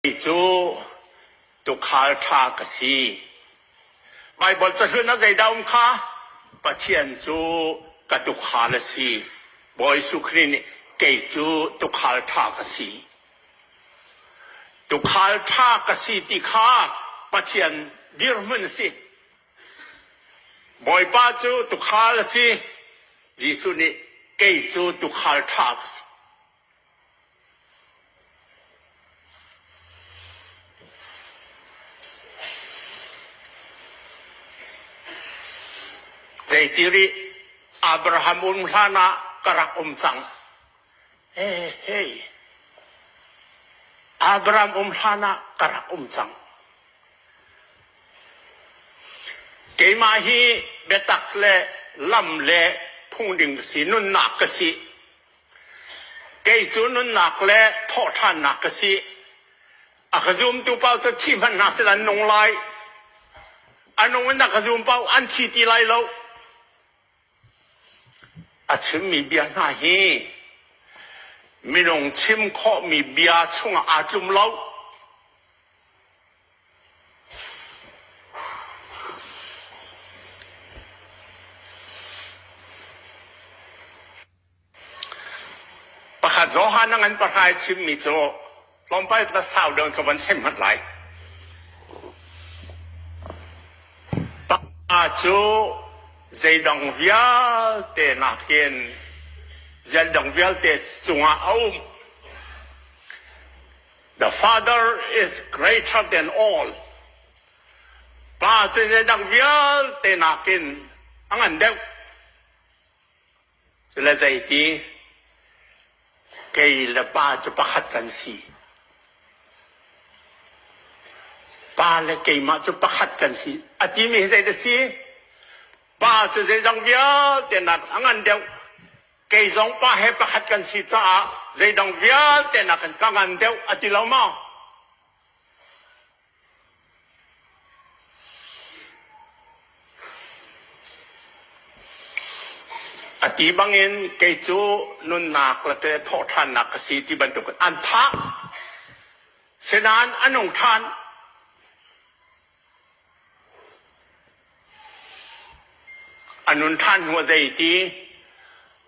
Kei cu tuukhal ṭha ka si. Baibal cahlun ah zeidah um kha? Pathian cu ka tuukhal a si. Bawi Jesuh Khrih nih kei cu tuukhal ṭha ka si. Tuukhal ṭha ka si ti kha Pathian dirhmun a si. Bawipa cu tuukhal a si. Jesuh nih kei cu tuukhal ṭha ka si. Zeiti rih Abraham um hlan ah ka rak um cang. Hey, hey. Abraham um hlan ah ka rak um cang. Keimah hi biatak le lam le phungding ka si, nunnak ka si. Kei cu nunnak le thawhṭhannak ka si. A ka zumtu paoh cu thi hmanh hna seh an nung lai. A nung in a ka zum paoh an thi ti lai lo. A chimmi bia hna hi minung chim khawhmi bia chungah aa tlum lo. Pakhat Johan a ngan pahra i chimmi cu tlawmpal ka sau deuh in ka von chim hmanh lai. Pa cu zeidang vialte nakin zeidang vialte cungah a um. The Father is greater than all. Pa cu zeidang vialte nakin a ngan deuh. Cule zeiti kei le pa cu pakhat kan si. Pa le keimah cu pakhat kan si. A timi hi zeidah si? Pa cu zeidang vialte nak a ngan deuh. Kei zong pa he pakhat kan si caah zeidang vialte nakin ka ngan deuh a ti lo maw? A ti bangin kei cu nunnak le thawhṭhannak ka si ti bantukin an thah. Sinain a nung ṭhan. A nun ṭhan hnu ah zeiti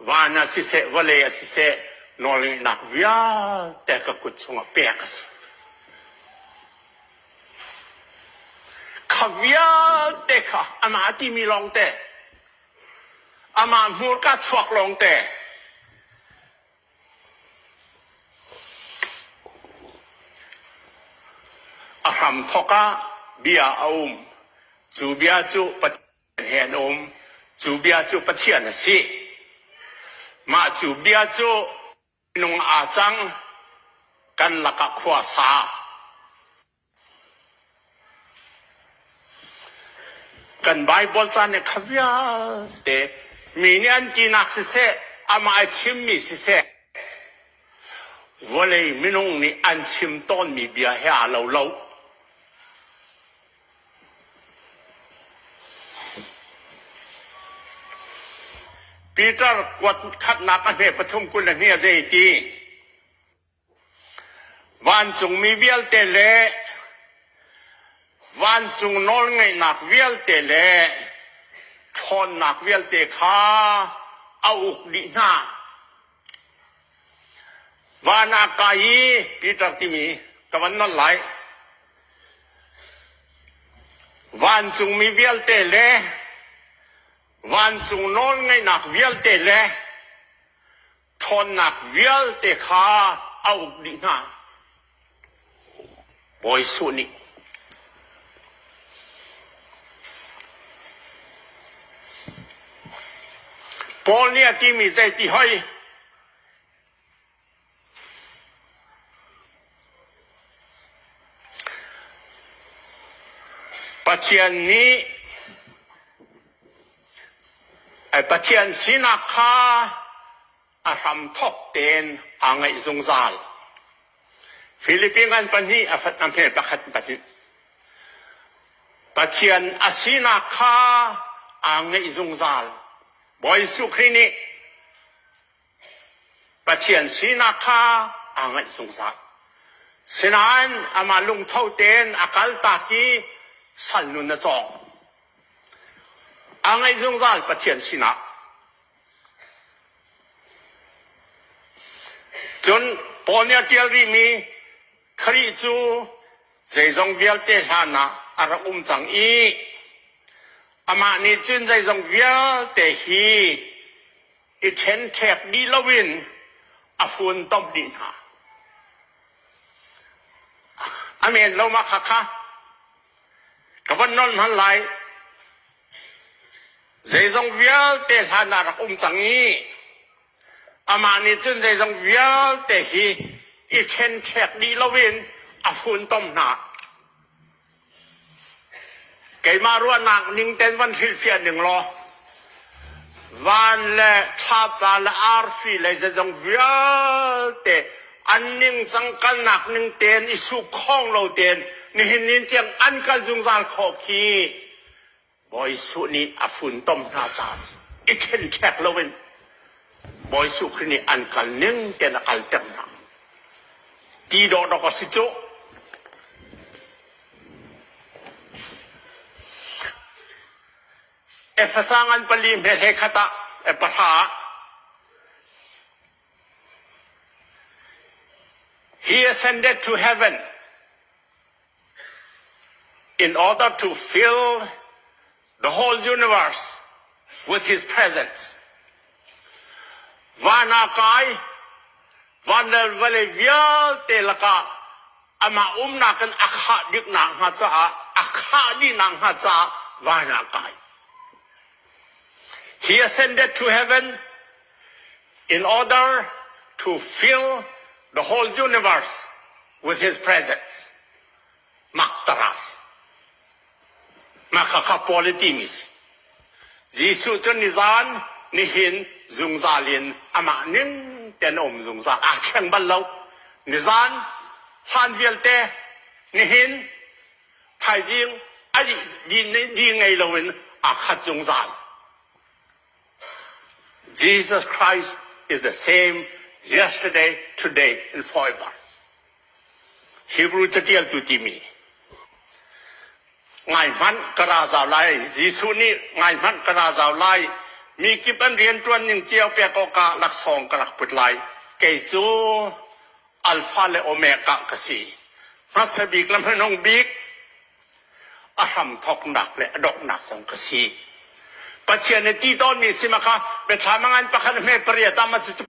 van ah siseh, vawlei ah siseh nawlngeihnak vialte ka kut chungah pek a si. Kha vialte kha amah a timi lawngte, amah hmurka chuak lawngte, A hramthawk ah bia a um. Cu bia cu Pathian he an um. Cu bia cu Pathian a si. Mah cu bia cu minung aa cang, kan lakah khua sa. Kan Baibal ca nih kha vialte mi nih an tinak siseh, amah a chimmi siseh, vawlei minung nih an chim tawnmi bia he aa lo lo. Peter kuat khatnak a hme pathum 22 a zei ti? Vancungmi vialte le vancung nawlngeihnak vialte le ṭhawnnak vialte kha a uk dih hna. Van ah kai i Peter timi ka van nolh lai. Vancungmi vialte le vancung nawlngeihnak vialte le ṭhawnnak vialte kha a uk dih hna. Bawi Jesuh nih Paul nih a timi zeiti hoi? Pathian nih Pathian sinak kha a hramthawk tein aa ngaih zungzal. Filipi ngan pahnih a fat a hme pakhat pahnih. Pathian a sinak kha aa ngeih zungzal. Bawi Jesuh Khrih nih Pathian sinak kha aa ngaih zungzal. Sinain amah lungtho tein a kaltak i sal nun a cawng. A ngaih zungzal Pathian sinah. Cun Paul nih a ṭial rihmi Khrih cu zeizong vialte hlanah a rak um cang i amah nih cun zeizong vialte hi i ṭhenṭhek dih loin a funtom dih hna. A men lo ma kha kha ka van nawl hman lai. Zeizong vialte hlan ah rak um cang i amah nih cun zeizong vialte hi i ṭhenṭhek dih loin a funtom hna. Keimah ruahnak ning ten van hrilhfiah ning law van le thlapa le arfi le zeizong vialte an ningcang kalnak ning tein i suk khawng lo tein nihin ni tiang an kal zungzal khawh khi Bawi Jesuh nih a funtom hna caah a si. I ṭhenṭhek loin Bawi Jesuh Khrih nih an kal ning tein a kalter hna. Ti dawhdawk a si cu. Efesa ngan pali hme hlei khat ah pahra ah He ascended to heaven in order to fill the whole universe with his presence. Van ah kai, van le vawlei vialte lakah amah umnak in a khah diknak hnga caah a khah dihnak hnga caah van ah kai. He ascended to heaven in order to fill the whole universe with his presence. Maktaras. Mah Paul i timi si. Jesuh cu nizan nihin zungzal in amah ning ten a um zungzal. Aa thleng bal lo. Nizan hlan vialte nihin thaizing a di ngei loin aa khat zungzal. Jesus Christ is the same yesterday, today, and forever. Hebrew catialtu timi ngai hmanh ka ra zau lai Jesuh nih ngai hmanh ka ra zau lai mi kip an rianṭuan ning cio pek awkah laksawng ka rak put lai kei cu Alpha le Omega ka si hmasa bik le hmanung bik a hramthawknak le a donghnak zong ka si Pathian nih ti tawnmi si ma kha biathlam a ngan pakhat hme pariat ah ma cu.